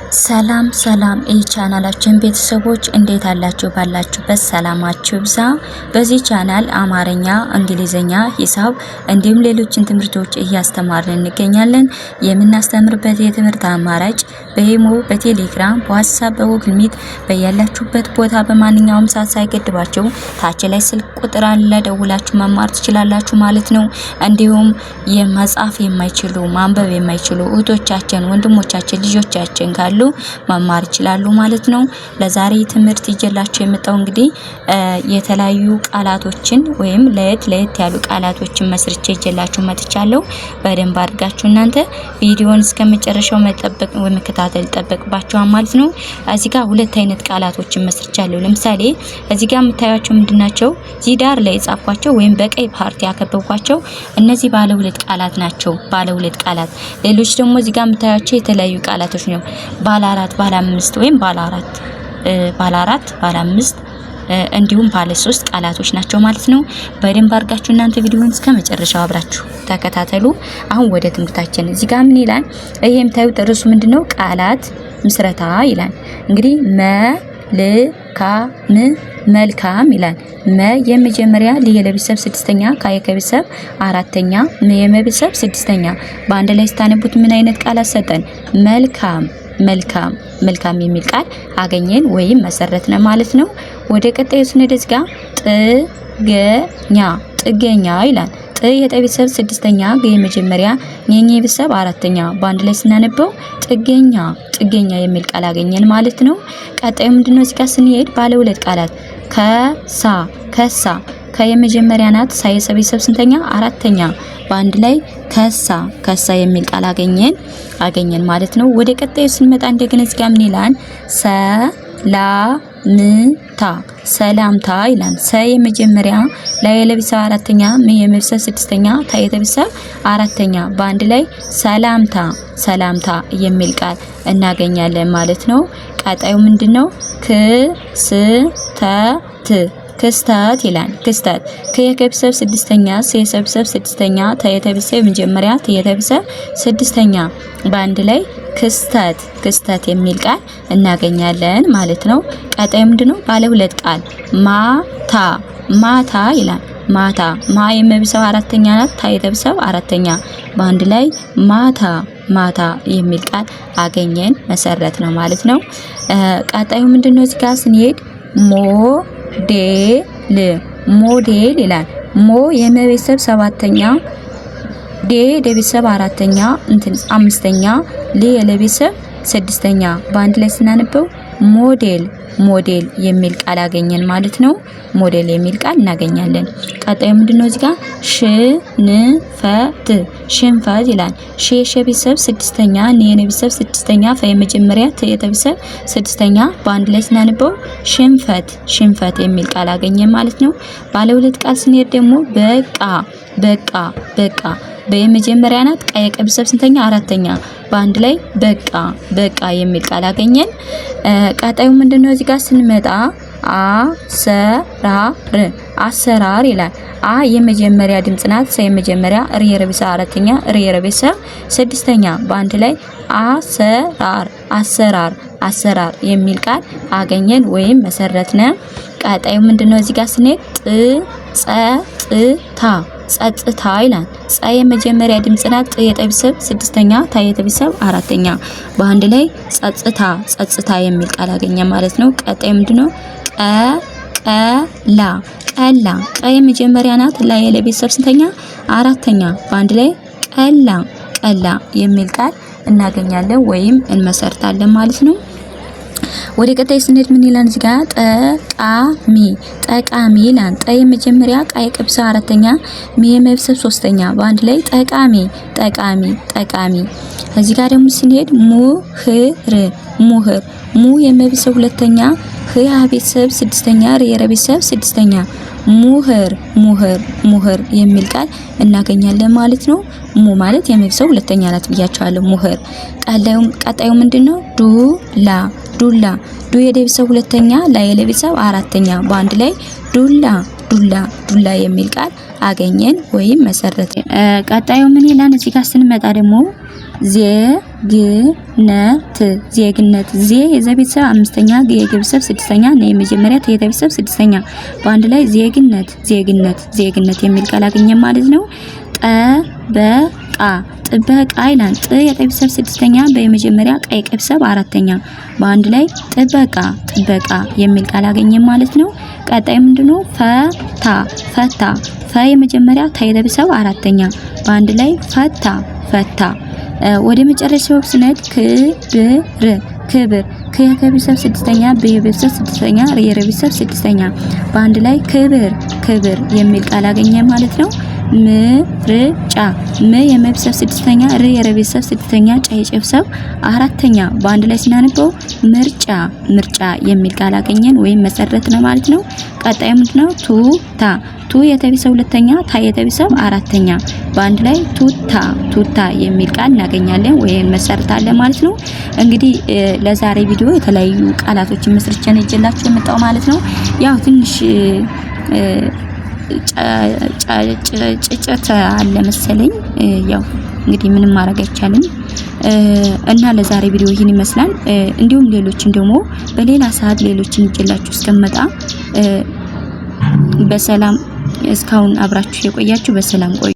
ሰላም ሰላም የቻናላችን ቤተሰቦች እንዴት አላችሁ? ባላችሁበት ሰላማችሁ ይብዛ። በዚህ ቻናል አማርኛ፣ እንግሊዘኛ፣ ሂሳብ እንዲሁም ሌሎችን ትምህርቶች እያስተማርን እንገኛለን። የምናስተምርበት የትምህርት አማራጭ በኢሞ፣ በቴሌግራም፣ በዋትሳፕ፣ በጉግል ሚት በያላችሁበት ቦታ በማንኛውም ሰዓት ሳይገድባችሁ ታች ላይ ስልክ ቁጥር አለ፣ ደውላችሁ መማር ትችላላችሁ ማለት ነው። እንዲሁም የመጻፍ የማይችሉ ማንበብ የማይችሉ እህቶቻችን፣ ወንድሞቻችን፣ ልጆቻችን ካሉ መማር ይችላሉ ማለት ነው። ለዛሬ ትምህርት ይዤላችሁ የመጣው እንግዲህ የተለያዩ ቃላቶችን ወይም ለየት ለየት ያሉ ቃላቶችን መስርቼ ይዤላችሁ መጥቻለሁ። በደንብ አድርጋችሁ እናንተ ቪዲዮን እስከ መጨረሻው መጠበቅ ወይ መከታተል ይጠበቅባችኋል ማለት ነው። እዚህ ጋር ሁለት አይነት ቃላቶችን መስርቻለሁ። ለምሳሌ እዚህ ጋር የምታዩቸው ምንድናቸው? እዚህ ዳር ላይ የጻፍኳቸው ወይም በቀይ part ያከበብኳቸው እነዚህ ባለ ሁለት ቃላት ናቸው። ባለ ሁለት ቃላት። ሌሎች ደግሞ እዚህ ጋር የምታዩቸው የተለያዩ ቃላቶች ነው። ባለ አራት፣ ባለ አምስት ወይም ባለ አራት፣ ባለ አራት፣ ባለ አምስት እንዲሁም ባለ ሶስት ቃላቶች ናቸው ማለት ነው። በደንብ አድርጋችሁ እናንተ ቪዲዮውን እስከ መጨረሻው አብራችሁ ተከታተሉ። አሁን ወደ ትምህርታችን። እዚህ ጋር ምን ይላል? ይሄ የምታዩት ርዕሱ ምንድነው? ቃላት ምስረታ ይላል። እንግዲህ መልካም መልካም ይላል። መ የመጀመሪያ ል የለቤተሰብ ስድስተኛ፣ ካ የከቤተሰብ አራተኛ፣ ም የመቤተሰብ ስድስተኛ። በአንድ ላይ ስታነቡት ምን አይነት ቃላት ሰጠን? መልካም መልካም መልካም የሚል ቃል አገኘን ወይም መሰረትነ ማለት ነው። ወደ ቀጣዩ ስንሄድ እዚህ ጋር ጥገኛ ጥገኛ ይላል። ጥ የጠ ቤተሰብ ስድስተኛ፣ ገ የመጀመሪያ፣ ኘ ቤተሰብ አራተኛ። በአንድ ላይ ስናነበው ጥገኛ ጥገኛ የሚል ቃል አገኘን ማለት ነው። ቀጣዩ ምንድነው? እዚህ ጋር ስንሄድ ባለ ሁለት ቃላት ከሳ ከሳ። ከየመጀመሪያ ናት፣ ሳ የሰ ቤተሰብ ስንተኛ? አራተኛ። በአንድ ላይ ከሳ ከሳ የሚል ቃል አገኘን ማለት ነው። ወደ ቀጣዩ ስንመጣ እንደገና እዚህ ጋር ምን ይላል? ሰላምታ ሰላምታ ይላል። ሰ የመጀመሪያ፣ ላ የለቤተሰብ አራተኛ፣ ም የመቤተሰብ ስድስተኛ፣ ታ የቤተሰብ አራተኛ። በአንድ ላይ ሰላምታ ሰላምታ የሚል ቃል እናገኛለን ማለት ነው። ቀጣዩ ምንድነው? ክስተት ክስተት ይላል። ክስተት ከ የከቤተሰብ ስድስተኛ፣ ስ የሰቤተሰብ ስድስተኛ፣ ተ የቤተሰብ የመጀመሪያ፣ ት የቤተሰብ ስድስተኛ። በአንድ ላይ ክስተት ክስተት የሚል ቃል እናገኛለን ማለት ነው። ቀጣዩ ምንድነው? ባለ ሁለት ቃል ማታ ማታ ይላል። ማታ ማ የመቤተሰብ አራተኛ ናት፣ ታ የቤተሰብ አራተኛ። በአንድ ላይ ማታ ማታ የሚል ቃል አገኘን መሰረት ነው ማለት ነው። ቀጣዩ ምንድነው? እዚህ ጋር ስንሄድ ሞዴል ሞዴል ይላል። ሞ የመቤተሰብ ሰባተኛ፣ ዴ የቤተሰብ አራተኛ እንትን አምስተኛ፣ ል የለቤተሰብ ስድስተኛ። በአንድ ላይ ስናነበው ሞዴል ሞዴል የሚል ቃል አገኘን ማለት ነው። ሞዴል የሚል ቃል እናገኛለን። ቀጣዩ ምንድነው? እዚህ ጋር ሽንፈት ሽንፈት ይላል። ሽ የሸ ቤተሰብ ስድስተኛ፣ ን የነ ቤተሰብ ስድስተኛ፣ ፈ የመጀመሪያ፣ ት የተ ቤተሰብ ስድስተኛ። በአንድ ላይ ስናነበው ሽንፈት ሽንፈት የሚል ቃል አገኘን ማለት ነው። ባለ ሁለት ቃል ስንሄድ ደግሞ በቃ በቃ በቃ በየመጀመሪያ ናት፣ ቀ የቀ ቤተሰብ ስንተኛ? አራተኛ። በአንድ ላይ በቃ በቃ የሚል ቃል አገኘን። ቀጣዩ ምንድነው? እዚህ ጋር ስንመጣ አሰራር አሰራር ይላል። አ የመጀመሪያ ድምጽ ናት፣ ሰ የመጀመሪያ፣ ር የረቤተሰብ አራተኛ፣ ር የረቤተሰብ ስድስተኛ። በአንድ ላይ አሰራር አሰራር አሰራር የሚል ቃል አገኘን ወይም መሰረትነ። ቀጣዩ ምንድነው? እዚህ ጋር ስንሄድ ጥ ጸጥታ ጸጥታ ይላል። ጸ የመጀመሪያ ድምጽ ናት፣ ጥ የጠ ቤተሰብ ስድስተኛ፣ ታ የተ ቤተሰብ አራተኛ። በአንድ ላይ ጸጥታ ጸጥታ የሚል ቃል አገኘ ማለት ነው። ቀጣዩ ምንድነው? ቀ ቀላ ቀላ። ቀ የመጀመሪያ ናት፣ ላ የለ ቤተሰብ ስንተኛ? አራተኛ። በአንድ ላይ ቀላ ቀላ የሚል ቃል እናገኛለን ወይም እንመሰርታለን ማለት ነው። ወደ ቀጣይ ስንሄድ ምን ይላል? እዚህ ጋር ጠቃሚ ጠቃሚ ይላል። ጠ የመጀመሪያ፣ ቃ የቀ ቤተሰብ አራተኛ፣ ሚ የመቤተሰብ ሶስተኛ። በአንድ ላይ ጠቃሚ ጠቃሚ ጠቃሚ። እዚህ ጋር ደግሞ ስንሄድ ሙህር ሙህር። ሙ የመቤተሰብ ሁለተኛ፣ ህ የሀ ቤተሰብ ስድስተኛ፣ ር የረ ቤተሰብ ስድስተኛ። ሙህር ሙህር ሙህር የሚል ቃል እናገኛለን ማለት ነው። ሙ ማለት የመቤተሰብ ሁለተኛ ናት ብያቸዋለሁ። ሙህር። ቀጣዩ ምንድነው? ዱላ ዱላ። ዱ የደቤተሰብ ሁለተኛ፣ ላ የለቤተሰብ አራተኛ። በአንድ ላይ ዱላ ዱላ ዱላ የሚል ቃል አገኘን ወይም መሰረት። ቀጣዩ ምን ይላል? እዚህ ጋር ስንመጣ ደግሞ ዜግነት ዜግነት። ዜ የዘ ቤተሰብ አምስተኛ፣ ግ የገ ቤተሰብ ስድስተኛ፣ ነ የመጀመሪያ፣ ት የተ ቤተሰብ ስድስተኛ። በአንድ ላይ ዜግነት ዜግነት ዜግነት የሚል ቃል አገኘን ማለት ነው። ጠበቃ ጥበቃ ይላል። ጥ የጠ ቤተሰብ ስድስተኛ፣ በ የመጀመሪያ፣ ቀ የቀ ቤተሰብ አራተኛ። በአንድ ላይ ጥበቃ ጥበቃ የሚል ቃል አገኘን ማለት ነው። ቀጣይ ምንድነው? ፈታ ፈታ። ፈ የመጀመሪያ፣ ተ የተ ቤተሰብ አራተኛ። በአንድ ላይ ፈታ ፈታ። ወደ መጨረሻው ስንሄድ ክብር ክብር። ክ የከ ቤተሰብ ስድስተኛ፣ ብ የቤተሰብ ስድስተኛ፣ ር የረ ቤተሰብ ስድስተኛ። በአንድ ላይ ክብር ክብር የሚል ቃል አገኘ ማለት ነው። ምርጫ። ም የመ ቤተሰብ ስድስተኛ፣ ር የረ ቤተሰብ ስድስተኛ፣ ጫ የጨ ቤተሰብ አራተኛ። በአንድ ላይ ስናነበው ምርጫ ምርጫ የሚል ቃል አገኘን ወይም መሰረት ነው ማለት ነው። ቀጣዩ ምንድነው? ቱታ። ቱ የተ ቤተሰብ ሁለተኛ፣ ታ የተ ቤተሰብ አራተኛ። በአንድ ላይ ቱታ ቱታ የሚል ቃል እናገኛለን ወይም መሰርታለን ማለት ነው። እንግዲህ ለዛሬ ቪዲዮ የተለያዩ ቃላቶችን መስርቼ ነው ይዤላችሁ የመጣው ማለት ነው። ያው ትንሽ ጭጭት አለ መሰለኝ። ያው እንግዲህ ምንም ማድረግ አይቻልም እና ለዛሬ ቪዲዮ ይህን ይመስላል። እንዲሁም ሌሎችን ደግሞ በሌላ ሰዓት ሌሎችን ይዤላችሁ እስከመጣ በሰላም እስካሁን አብራችሁ የቆያችሁ በሰላም ቆዩ።